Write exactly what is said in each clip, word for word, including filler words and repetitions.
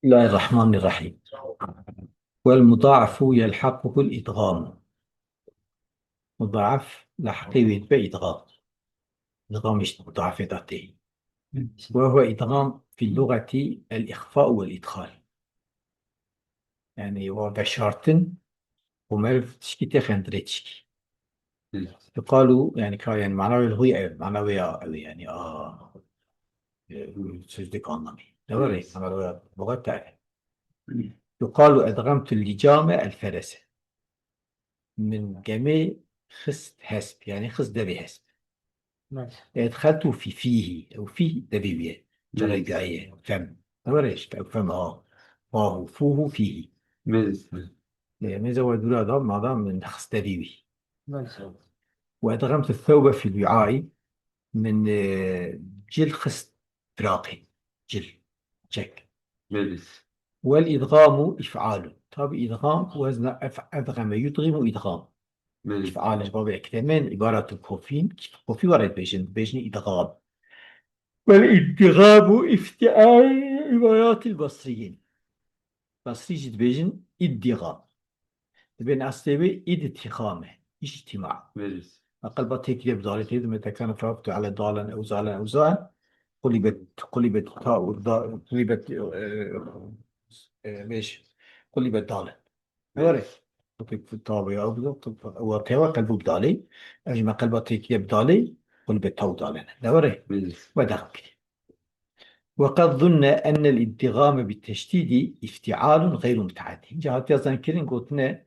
بسم الله الرحمن الرحيم. والمضاعف يلحقه الإدغام. مضاعف لحقي ويتبع إدغام. إدغام إيش مضاعف ذاته. وهو إدغام في اللغة الإخفاء والإدخال. Yani, wa veşartin û meriv tişkî tê xendirê tişkî. Hı. Yuqalu, yani, ka, yani, mana wê li hûyê ev, mana wê ya ew, yani, a, e, sözlük anlamı. Ne var ya, mana wê ya, lügat tane. Hı. Yuqalu edgamtul licame el ferese. Min gemê xist hesp, yani, xist devê hesp. Nice. Edxeltu fî fîhî. Ew fî devê wî ye. Cara Nice. Gaye. Fem. Ne var işte, fem ha. Fahu, fuhu, fîhî. Nice. E, mêze we dûra da, madam min xist devê wî. Nice. Ve edxemtu thewbe fil wi'ayî. Min, e, cil xist firaqê. Cil. Çek. Nice. Vel idgamu if'alun. Tabi idgam wezna ef-, edgame yudgimu idgam. Belê. Îf'al ji babê ekremên îbaretun kofîn, kofî were dibêjin, dibêjin îdgam. Wel îdîgam û îftîal îbaretîl basriyîn. Basrî jî dibêjin îdîgam. Dibên eslê wê îdtîxam e, îjtîma. Belê. Qelba têkilî bi dalê tê dime tekane fewqtu ele dalen ew zalen ew zalen. Qulîbet, qulîbet ta û da, qulîbet, e, e, mêj, qulîbet dalen. Were. Topik tabi ya, bu da, wa tewa qelbu bidalî. Ev jî me qelba têkilî bidalî. Qulîbet taw dalene. Ne were? Belê. We dexm kirî. Ve qed zunne ennel iddigame bi teşdîdî îftîalun xeyru mutehedî. Înca hatiya zankirin gotine,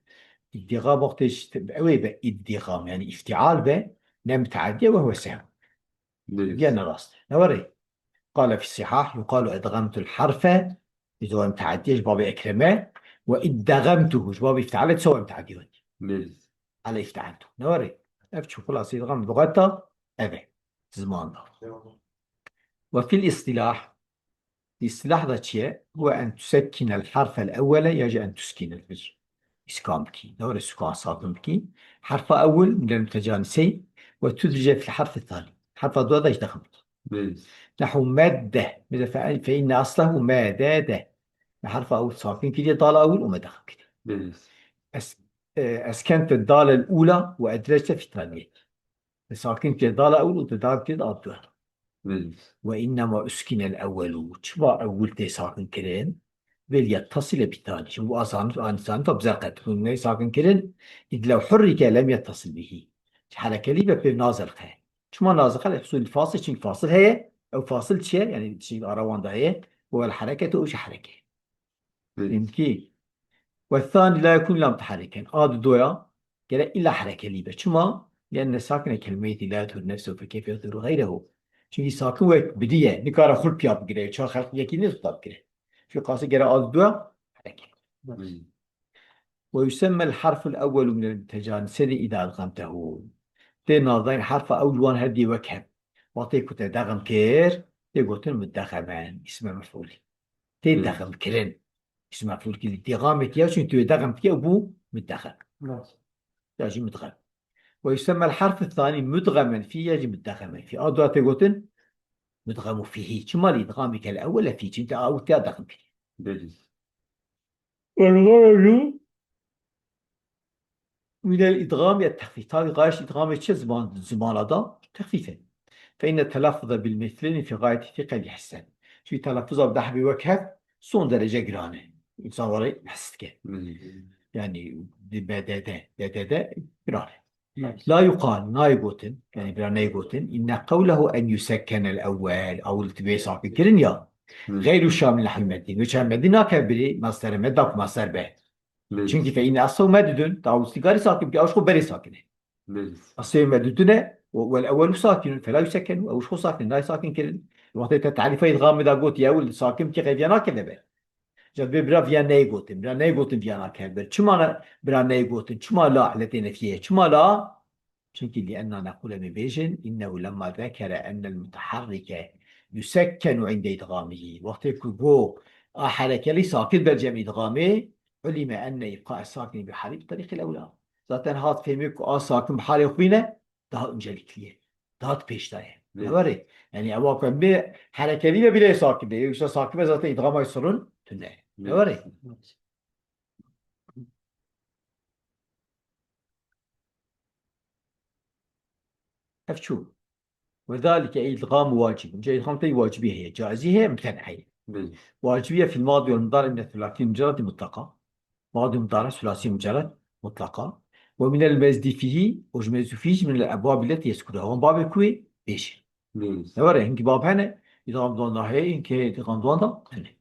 iddigam wextê işte, ew ê be iddigam, yani îftîal be, ne mutehedî ye, ve huve sehw. Belê. Gene rast. Ne were? Qale fî sihah, yuqalu edgamtul harfe, îdgam mutehedî ye, ji babê ekreme, ve iddegamtuhu, ji babê îftîale, çawa mutehedî wendî. Belê. Ele îftîaltu. Ne were? Ev çi xulasê îdgam lugeta, ev e. Ziman da. Ve fil îstîlah, îstîlah da çi ye? Huve en tusekkinel harfel ewwele ya jî en tuskinel bir. Îskan bikî. Ne were sukan sakin bikî. Harfa ewwel minel mutecanisey ve tudrice fil harfi thani. Harfa dua da jî dexim. Belê. Nehu medde. Mesela fe, fe inne aslehu medede. Me harfa ewwel sakin kiriye, dala ewwel û me dexim kiriye. Belê. Es, e, eskente dalel ula ve edrecte fit taniyet. Te sakin kir dala ewil û te dar kir a dua. Belê. Ve innema uskinel ewwelu. Çima ewil tê sakin kirin? Vêl yettasile bî tanî. Şimdi bu azanî, anî zanî ta bizer qet. Hûn ney sakin kirin? Îd lew hurrike lem yettasil bihî. Herekelî ve pêv nazelqe. Çima nazelqe? Li husul fasil, çünkü fasil heye. Ew fasil çi ye? Yani şey ara wan da heye. Ve vel hereketu, ew jî hereke. Belê. Fehmtî? Ve thani la yekun illa muteheriken. A di doya gere illa herekelî be. Çima? Lienne sakine kelmeyetî la yedhur nefsehu fe keyfe yedhur gayrehu. Çünkü sakin wek bidî ye. Nikare xul piya bigire. Ça xelq yekî ne tuta bigire. Şu qasî gere a di doya herekelî. Belê. Ve yusemmel harful ewwelu minel mutecaniseyni îda edgamtehu. Tê navdayên harfa ew li wan her dî wek hev. Wextê ku te dexm kir, tê gotin mudegemen, îsme mef'ûlî. Tê Hı. dexm kirin. Îsme mef'ûl kî îdgamê tê ya, çünkü tu yê dexm dikî, ew bû mudexem. Nasıl? Ya jî mudxem. Ve yusemmel harfu thani mudxemen fî ya jî mudexemen fî. A dua tê gotin mudxemu fîhî. Çima li îdgamê kel ewwele fî? Çünkü a ewil tê ya dexm kirî. Belê. Vel garazu minel îdgam ya texfîf. Tabi gayet îdgamê çi ziman, zimana da? Texfîf e. Fe inne telaffuza bil misleyni fi gayeti thiqe li hissen. Çünkü telaffuza bi dehbê wek hev son derece giran e. İnsan were his dike. Belê. Yani di B D D, D D D giran e. Evet. La yuqal, nayê gotin, yani bira neyê gotin, inne qewlehu en yusekkenel ewwel, ewil divê sakin kirin ya. Hı. Geyru şamil hemedî. Nû çemedî nake birî, mastere me dak master be. Belê. Çünkü fe inne aslehu medudun, ta ewil tî garî sakin bike, ew ji xwe berê sakin e. Belê. Aslehu medudun e, û, wel ewwelu sakinun, fela yusekkenu, ew ji xwe sakin, nayê sakin kirin. Wextê te tarîfa îdgamê da got, ya ewil sakin bike, qey viya nake vebe. Ca divê bira viya neyê gotin, bira neyê gotin viya nake ber. Çima ne, bira neyê gotin? Çima la eletê nefiyê ye? Çima la? Çünkü lienna nequle em ê bêjin, innehu lemma zekere ennel muteharrike yusekkenu inde îdgamî. Wextê ku got, a herekelî sakin ber cem îdgamê, ulime enne îbqae sakini bi halî bi terîqil ewla. Zaten hat fehmê ku a sakin bi halê xwe bîne, daha öncelikli ye. Daha pêş de ye. Evet. Ne were? Yani ewa ku em bê herekelî ve bile sakin be. Yoksa sakin be zaten îdgama sirrun tune. Ne were? Ev çû. Ve zalike îdgam wacib. Înca îdgam tey wacibî heye. Caizî heye, mumten heye. Belê. Wacibî ye fil madi wal mudari mine thulâsî mucerredî mutlaqa. Madi û mudari thulâsî mucerred mutlaqa. Ve minel mezdi fîhî, û ji mezdi fîhî jî minel ebwabî leti yezkuruha. Wan babê ku wê bêjin. Belê. Ne were, hinkî bab hene, îdgam di wan da heye, hinkî îdgam di wan da tune.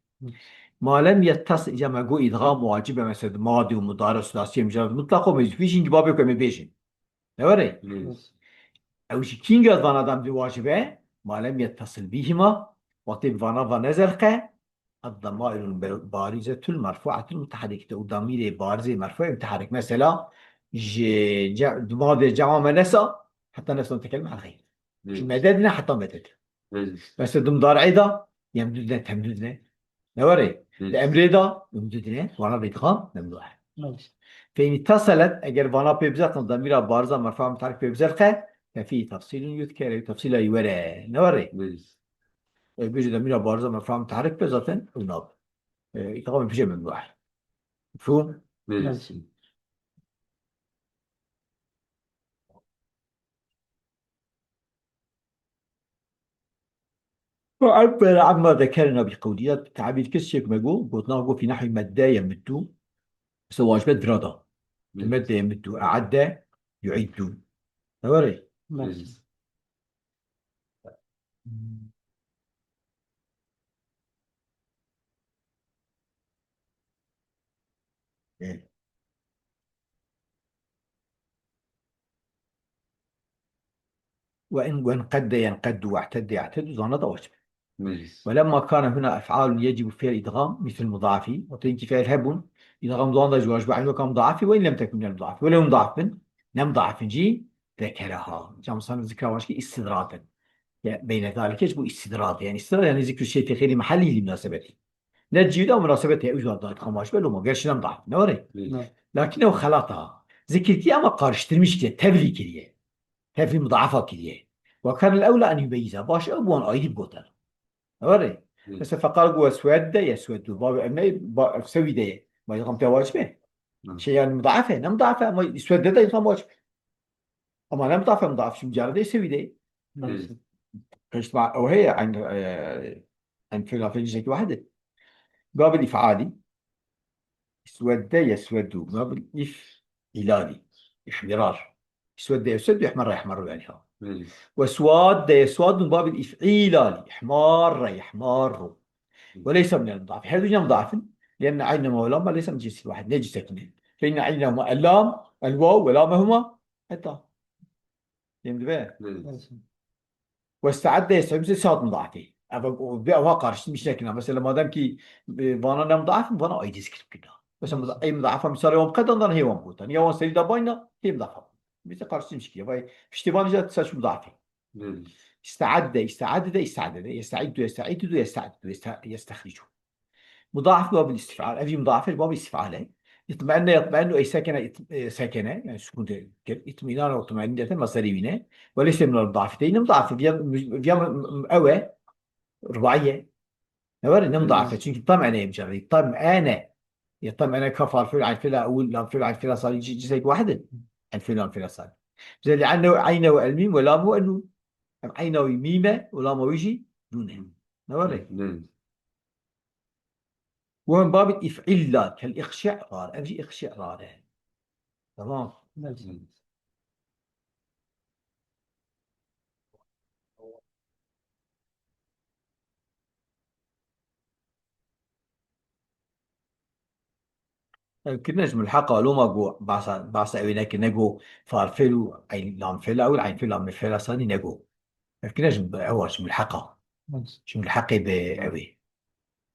Ma lem yettasil, îca me got îdgam wacib e, mesela madi û mudari thulâsî mucerred mutlaqa û mezdi fîhî jî hinkî babê ku em ê bêjin. Ne were? Belê. Ew jî kînga vana dem di wacib e, ma lem yettasil bîhîma, wextê bi vana va nezerqe, Ed-demairul be-, barizetul merfuatul mutaharrikete. Û damîrê barizê merfuê mutaharrik. Mesela, ji ce-, di madê cema me nesa, heta nesa tekelme el xeyr. Ji mededine heta meded. Mesela, di mudarê de, yemdudine, temdudine. Ne were? Di emrê de, yemdudine, vana bê idgam, memnu e. Fe in ittaselet, eger vana pê bizeqin, damîra bariza merfua mutaharrik pê bizelqe, fe fî tefsîlun yuzker, ew tefsîla were. Ne were? Ew bêje damîra bariza merfua mutaharrik be zaten ew nabe. E, îdgam pêşe memnu e. Mefhûm? Belê. Ve ebbere amma zekerna bi qewlî. Ya tabîr kir çêk me got, gotina got fî nehwî medde yemiddu. Mesela wacibet vira da. Belê. Medde yemiddu, e'edde yu'iddu. Ne were? Belê. Ve in, ve in qedde yenqeddu ve i'tedde ye'teddu, zana da wacib. Belê. Ve lemma kâne huna ef'alun yecibu fiyel idgam, misl mudafî, wextê hinkî fiil hebûn, idgam di wan da jî wacib e, eyn weka mudafî, ve in lem tekun minel mudafî. Welew mudaf bin, ne mudaf in jî, zekeraha. Cam sana zikra başka istidrad in. Ya, beyne zalike bu istidrad. Yani istidrad yani zikru şey fi xeyri mahallî li munasebetî. Ne cîda munasebetê ew jî da idgam wacib e, loma gerçi ne mudaf, ne were? Belê. Lakin ew xelat a. Zikir kiriye ama karıştırmış kiriye, tevlî kiriye. Tevlî mudafa kiriye. Ve kanel ewla en yumeyiza. Baş ew bi wan ayrî bigotin. Ne were? Belê. Mesela feqal got eswedde yesweddu. Bavê ev ne, ba-, ev sewîde ye. Ma idgam te wacib e? Hı. Şey yani mudafe, ne mudafe ama iswedde de idgam wacib e. Ama ne mudafe, mudafe şimdi mucerrede sewîde ye. Belê. Pişt ma ew heye, eyn, e, eyn fiil fiil cizeki wahid e. Babil if'ali. Iswedde yesweddu. Babil if'ilali. İhmirar. Iswedde yesweddu, ihmarra yahmarru yani ha. Belê. Ve swadde yeswaddu babil if'ilali. İhmarra yahmarru. Ve leysa minel mudaf. Her du ne mudafin. Lienne aynehuma ve lamma leysa min cinsil wahid. Ne cins ekine. Fe inne aynehuma el lam, el vav ve lamehuma. Hatta. Yem dibe. Belê. Ve iste'edde yeste'iddu, misal saat mudafî. Ev, o, bi eva karıştırmış nekina. Mesela madem ki, e, vana ne mudafî, vana ayrı zikir kina. Mesela muda-, ey mudafa misal wan qedan dan heywan botan. Ya wan serî da bayna, hey mudafa. Mesela karıştırmış ki. Vay, işte vana jat saç mudafî. Belê. İste'edde, iste'edde, iste'edde. Yeste'iddu, yeste'iddu, yeste'iddu, yeste-, yestehricu. Mudaf babil istif'al. Ev jî mudaf e, babil istif'al e. İtme'enne, yatme'ennu, ey sekene, it-, e, sekene. Yani sukun de kir. İtmi'nan ve itme'enne de masderî wî ne. Ve leyse minel mudafî. Te yine mudaf e. Viya, viya m-, m-, ew e. Rubaî ye. Ne were? Ne mudaf e. Çünkü tam'ene ye mucerred. Tam'ene. Ya tam'ene kaf harfi, ayn fiil, ew, lam fiil, ayn fiil, sani, ci-, cins ek wahid e. Ayn fiil, lam fiil, sani. Bize li ayne, ayne ve el mîm ve lam ve el nûn. Em ayna wî mîm e û lama wî jî nûn e. Ne were? Belê. Wan babit if'illa kel iqşi'rar. Ev jî iqşi'rar e. Tamam. Belê. Ev kirine ji mulheqa, loma got, basa, basa ew ê nekir, negot fal fêl û eyn lam fêl ewil, eyn fêl lam fêl sanî negot. Ev kirine ji, ew a ji mulheqa. Ji mulheqê bi ew ê.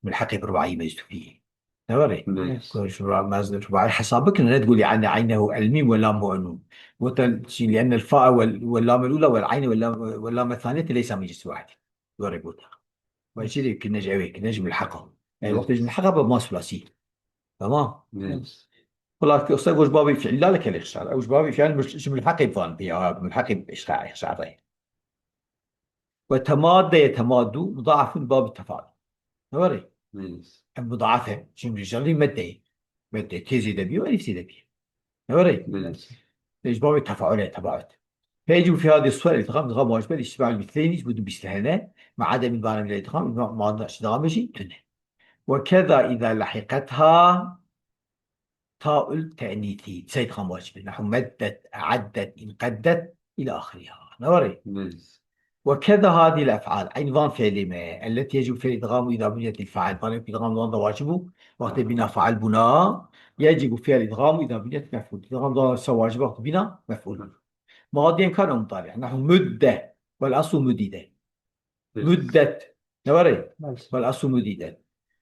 Mulheqê bi rubaî mecdûrî. Ne were? Belê. Ku ji ruba-, mez-, rubaî hesab bikin, ne digulî ene eynehu el mîm ve lam ve nûn. Gote, çi, li enne el fa ve, ve lam el ula ve eyne ve lam, ve lam el thaniyete leysa min cinsi wahid. Were gote. Ve çi dê kirine ji ew ê, kirine ji mulheqa. Yani, belê, wextê ji mulheqa be ma sulasî. Tamam. Belê. Xulase, goş babê fi'illa li kelê xişar. Ew ji babê fi'il mul-, ji mulheqê bivan pê, ya, mulheqê xişar, xişar re. Ve temadde ye temaddu, mudafun babi tefal. Ne were? Belê. Em mudaafe. Çünkü rijalî meddeyê. Meddeyê tê zêde bîyo, elîf zêde bîye. Ne were? Belê. Ji babê tefaule, tebaut. فيجب في هذه الصور الإدغام, idgam wacib e, اجتماع المثلين, ji bo du misl hene, مع عدم البارة من الإدغام, ma, ma, idgam jî tune. وكذا إذا لحقتها تاء التأنيث, sey idgam wacib e. نحو مدت، أعدت، انقدت إلى آخرها. Ne were? Belê. وكذا هذه الأفعال, eyn van fiilê me, التي يجب فيها الإدغام إذا بنيت الفاعل. Bana idgam wan da wacib bû, wextê bîna fail bûna, يجب فيها الإدغام إذا بنيت مفعول. Idgam wan da wacib wextê bîna mef'ul. Madiyen kan û mudari. نحو مد والأصل مدد. Belê. مدت. Ne were? Belê. والأصل مدد.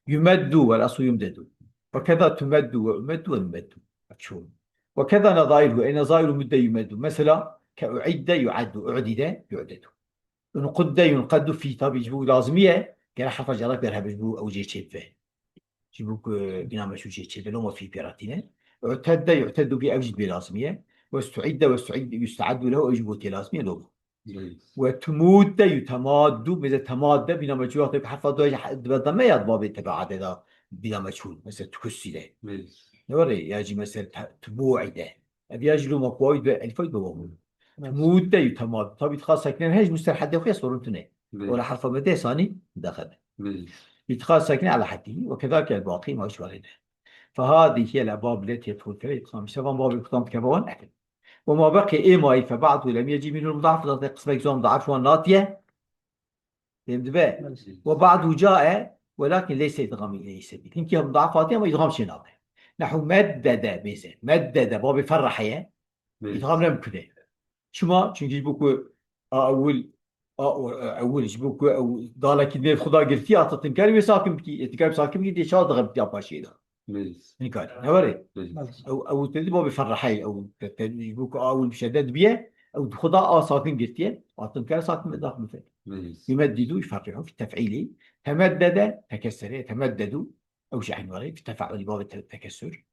يمد والأصل يمدد. وكذا تمد وأمد ونمد. Mefhûm. وكذا نظائره, ey نظائر مد يمد. Mesela, كأعد يعد، أعدد يعدد. انقد ينقد في, tabî ji bo lazimî ye, gere herfa cerra ber hebe ji bo ew cê çê bibe. Ji bo ku bîna meçhûl jê çêbe, loma fî pê re tîne. اعتد يعتد به, ew jî dibê lazimî ye. واستعد واستعد يستعد له, ew jî bo tê lazimî ye, loma. Belê. وتمود يتماد, mêze temad de bîna meçhûl wextê bi herfa do dibe dame ya di babê tebeatê de bîna meçhûl. Mesela tukussî de. Belê. Ne were? Ya jî mesela te-, tumuî de. Ev ya jî loma kuwawî dibe elîfa dibe wawî. Belê. Tumude yutemad. Tabî îtîqad sakînen hej muster hedê xwe sorun tune. Belê. Wala herfa medê sanî daxil. Belê. İtîqad sakînen ala hedî ve kezalike el baqî ma şwarine. Fehadî hiye el ebab leti yedhul fele îtîqad. Îşte van babê kutan dikeve wan. Ve ma beqî ê mayî fe ba'du lem yecî minhul mudaf. Zaten qismek zon mudaf wan natiye. Fêm dibe? Belê. Ve ba'du cae, welakin leyse idgam ile sebil. Hinkî mudaf hatiye ama idgam çê nabe. Nehu meddede bêze. Meddede, babê ferra heye. Belê. Îdgam ne mimkun e. Çima? Çünkü ji bo ku a ewil, a o-, ewil, ji bo ku ew dalekî nêv xuda girtiye, hata tinkarî wê sakin bikî. E, tinkarî sakin bikî, dê çawa dixebitiya paşê de. Belê. Tinkarî. Ne were? Belê. Ew, ew tedî babê ferrahey, ew te-, te-, ji bo ku a ewil muşeded biye, ew di xuda a sakin girtiye, a tinkar sakin daxil bife. Belê. Yumeddidu yuferrihu fi tef'îlî. Temeddede, tekessere, temeddedu. Ew jî eyn were, fi tefa'ulî babê te-, tekessür.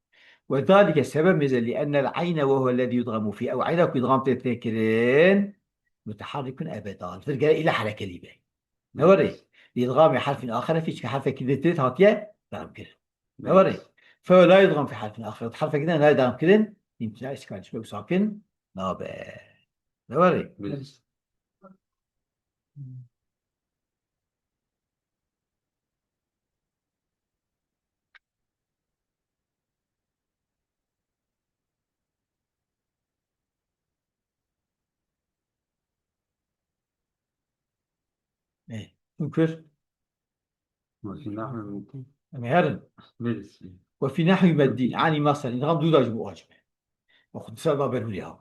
Ve zalike sebeb mêze li ennel eyne ve huve lezî yudgamu fî. Ew eyna ku idgam tê tê kirin, muteharrikun ebeda. Li vir gere îla herekelî be. Ne were? Li idgamê herfin axere fî, çike herfekî dê tê hatiye devam kirin. Ne were? Fe la yudgam fî herfin axere. Herfekî de nayê devam kirin, îmtina îşkal çi be, sakin nabe. Ne were? Belê. Ê, hûn kir? Wekî nehwî mumkin. Em ê herin. Belê. Ve fî nehwî meddîn, anî masel, îdgam dû da ji bo wacib e. Ve xwe di ser da berhûrê ha.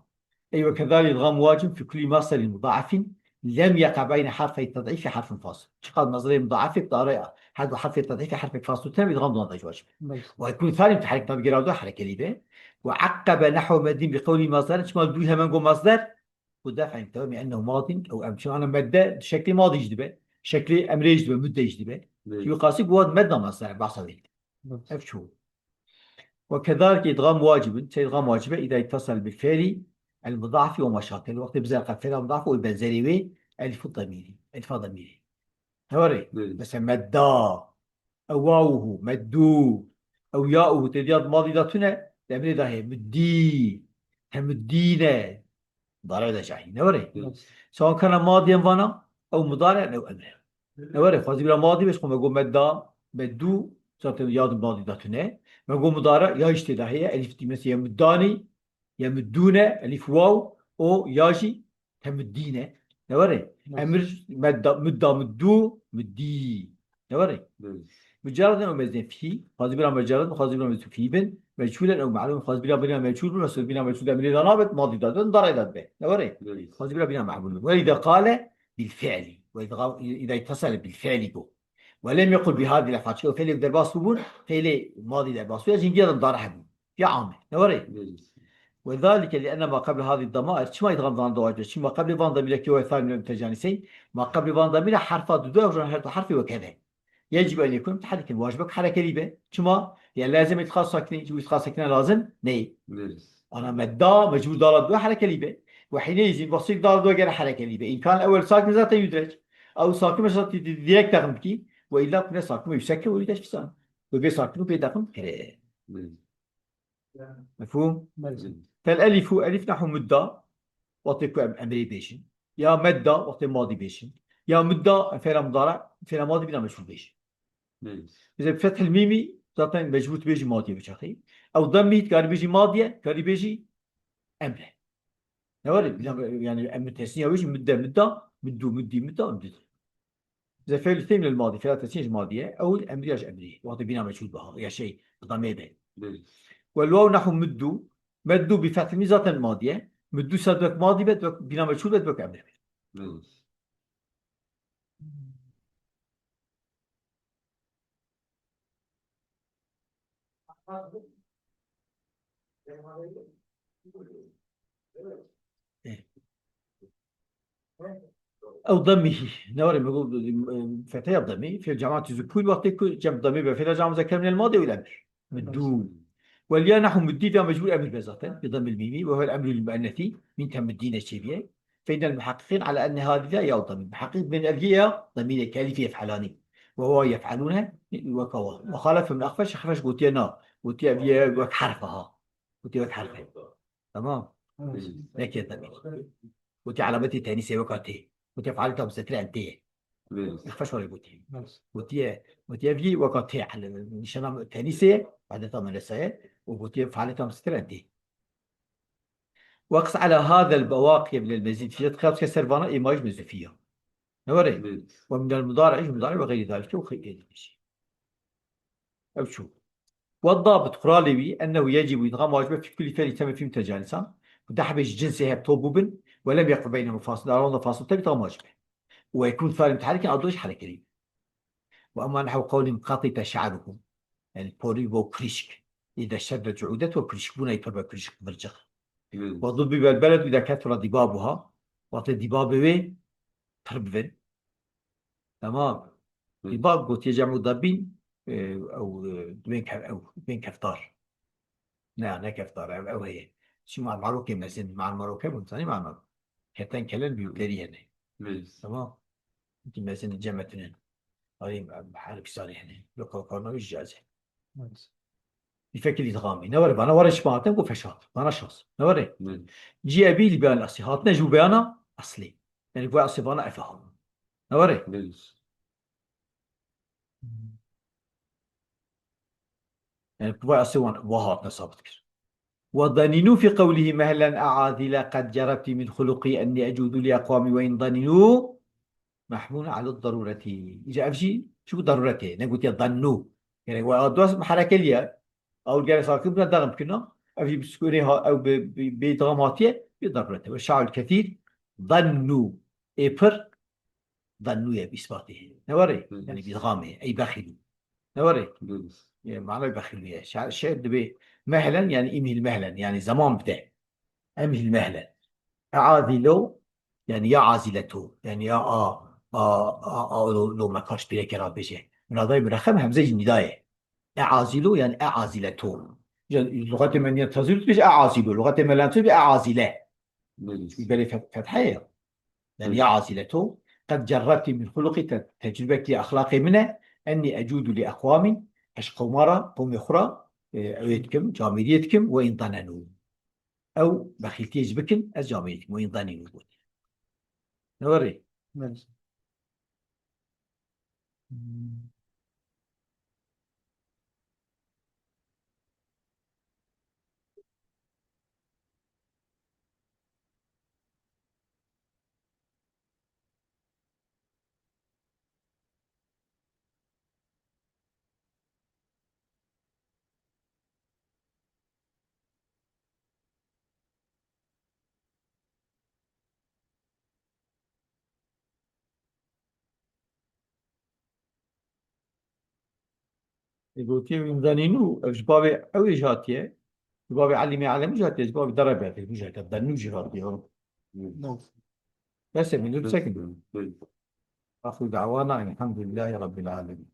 Ey ve kezalî îdgam wacib fî kulî maselîn muda'efîn lem yeqa beyne harfey ted'îfî harfin fasil. Çiqas mezreyê muda'efê bi araya her du harfê ted'îfê harfek fasil tune, îdgam dû da ji wacib e. Belê. Ve yekûn thanî mutehrik, tabî gera du herekelî be. Ve eqqebe nehwe meddîn bi qewlî masder, çima dû hemen go masder? Û def'en tewemî ennehu madin ew em çi ana medde şeklê madî jî dibe. Şeklê emrê jî dibe, mudde jî dibe. Belê. Wî qasî guhat medna mesela behsa wê. Belê. Ev çû. Ve kezalike îdgam wacibin. Çe îdgam wacibe? Îda îttasel bil fi'lî el mudafî ve maşakel. Wextê bizer qe fi'la mudaf û benzerî wê elîfu demîrî. Elîfa demîrî. Hewarê. Belê. Mesela medda. Ew wawuhu, meddû. Ew yauhu, tê diya di madî de tune, di emrê de heye. Muddî. Temuddîne. Mudare de cahî. Ne were? Evet. Sawa kana madî em vana, ew mudare, ew emre. Ne were? Xwazî bila madî bes, xwe me go medda, meddû, zaten ya di madî de tune. Me go mudare, ya işte de heye, elîf dî, mesela yemuddani, yemuddûne, elîf waw, o ya jî Temuddîne. Ne were? Evet. Emir medda, mudda, muddû, muddî. Ne were? Evet. Mucerreden ew mezin fî, xwazî bira mucerred, xwazî bira mezin fî bin, meçhûlen ew me'lûm, xwazî bira bira meçhûl bin, xwazî bira meçhûl emrê da nabet, madî da dön, darê da dibe. Ne were? Evet. Xwazî bira bira me'lûm bin. Ve îda qale bil fi'lî. Ve îda, îda îttasale bil fi'lî go. Ve lem yekul bi hadî lef'at. Çi ew fi'lê derbas bûbûn, fi'lê madî derbas bû. Ya jî hingî ya da mudare hebû. Ya am e. Ne were? Belê. Ve zalike li enne ma qeble hadî demair. Çima îdgam dan da wacib? Çima qeblê van demîrekî ve thanî lem tecanîseyn. Ma qeblê van demîre herfa dudu ew jan her du herfê wekeve. Yecib en yekun muteheriken. Wacib e ku herekelî be. Çima? Ya lazim îtîqad sakîne, îtîqad sakîne lazim neyê. Belê. Ana medda mecbûr dala dudu herekelî be. Ve hîneyî zî basîk dala dudu gere herekelî be. Îmkan ewel sakin zaten yudrec. Ew sakin mesela di-, di-, direkt texim bikî. Ve illa ku ne sakin ve yüksek ve öyle de filan. Ve bir sakin ve bir takım kere. Mefhum? Fel elifu, elif nehu mudda. Wextê ku em emrê bêjin. Ya medda, wextê madî bêjin. Ya mudda, em fêla mudara, fêla madî bîna meçhul bêjin. Bize bi fethil mîmî, zaten mecbûr dibêjî madîye bi çaxî. Ew demmî, dikarî bêjî madîye, dikarî bêjî emre. Ne were? Yani emir tesniye bêjî, mudde, mudda, muddu, muddi, mudda, muddu. Bize fêl têm lil madî, fêla tesniye ji madî ye. Ew emrî ya ji emrî. Wextê bîna meçhûl biha, ya şey, bi damê be. Belê. Wel waw nehu muddu, meddu bi fethil mîm zaten madî ye. Muddu ser wek madî be, wek bîna meçhûl be, wek emrî be. Belê. Ew demî, ne were me got, e, feteya demî, fêl cemaatî zû pûl wextê ku cem demî be, fêla cem zeker minel madî ew emir. Muddu. Welya nehu muddi, ya mecbûr emir be zaten, bi demil mîmî, ve huvel emru lil muennesi, min te muddine çêbiye. Feynel muhakkikin ala enne hadize ya demî. Muhakkik bên ev ya demîre kelîfî yef'alani. Ve huwa yef'alune, ve kawa. Ve halefe min Axfeş, Axfeş gotiye na. Gotiye ev ye wek herf ha. Gotiye wek herf. Tamam. Neke demîr. Gotiye alametî tenîsê weka tê. Gotiye fealeta mustetir en tê. Belê. Axfeş were gotiye. Gotiye, gotiye ev ye weka tê. Nîşana tenîsê, adeta medreseye. Û gotiye fealeta mustetir en tê. Weqs ala hazel bewaqiye minel mezîd. Fîlet qiyas ke ser vana êmayîş mezûfî ya. Ne were? Belê. Ve minel mudari'î, mudari ve xeyrî zalike û xeyrî. Ew çû. Ve dabit, quralê wî, ennehu yecîbu îdgam wacib e fî kulli fêlî teme fî mutecanisan. Ku deh bêj cinsê hev top bûbin, ve lem yeqi beynehum fasil, aralarında fasil te bî, îdgam wacib e. Ve yekûn fêlî muteherriken, adû ji herekerî. Ve ema nehu qewlî qatî te şe'ruhu. Yani porî bo kirişk. Îde şedde cu'udet ve kirişkbûna yî pir be kirişk mircix. Ve dubî bel beled îde kethura dîbabuha. Wextê dîbabê wê pir bibin. Tamam. Dîbab gotiye cem'u dabîn, e, ew, e, bên ke-, ew, bên keftar. Ne, ne keftar, ew, ew heye. Çi marmarokê mezin, marmarok hebûn, zanî marmarok. Kertenkelen büyükleri yani. Tamam. Ki mezin cem etinin. Arayayım, her bir saniye yani. Yok, yok, yok, yok, yok. Bi fekil îdgamî. Ne were, bana were şipahatin ku feşat. Bana şans. Ne were? Ciye bî li beyan asî. Hatine ji beyana aslî. Yani bu asî bana efeham. Ne were? Yani bu asî wan, wa hatine sabit kir. Ve danînû fî qewlihî mehlen e'azîle qed cerebtî min xuluqî ennî ecûdû li eqwamî ve in danînû. Mehmûl ala darûretî. Îca ev jî çi bû darûretê. Ne gotiye dannû. Gerek we a dost miherekeliye. Ew gerek sakin bûna dagim bikirina. Ev jî bi sukûnê ha-, ew bi, bi, bi idgam hatiye, bi darûretê. Ve şa'ul kethîr dannû. Ê pir dannû ye bi îsbatê. Ne were? Hı hı. Yani bi idgamê. Ey bexîlû. Ne were? Hı hı. Ye, manay bexîlû ye. Şa-, şe'r dibê mehlen, yani imhil mehlen. Yani zaman bide. Emhil mehlen. E'azîlo, yani ya azîleto, yani ya a, a, a, a, lo, lo mekar ji pîrekê re bêje. Minadayê mirexem hemzeyê nîdayê. E'azîlo, yani e'azîleto. Yani luxetê me niye tazîl dibêje e'azîlo. Luxetê me lentir bi e'azîle. Belê. Çünkü belê fet-, fethe ye. Yani ya azîleto. Qed cerrebtî min xuluqî te-, tecrübe kiriye exlaqê min e. Ennî ecûdu li eqwamîn. Ez qewma re, qewmê xwe re, e, ew ê dikim, camêriyê dikim, ve in danenû. Ew bexîltiyê ji bikin, ez camêrî dikim. Wî danî min got. Ne were? Ê gotiye wî danînû, ev ji bavê ew ê jî hatiye, ji bavê Elîmê Elemî jî hatiye, ji bavê Derebê hatiye, jî hatiye, danînû jî hatiye. Bes e, min dur çekin. Axiru da'wana elhamdülillahi rabbil alemin.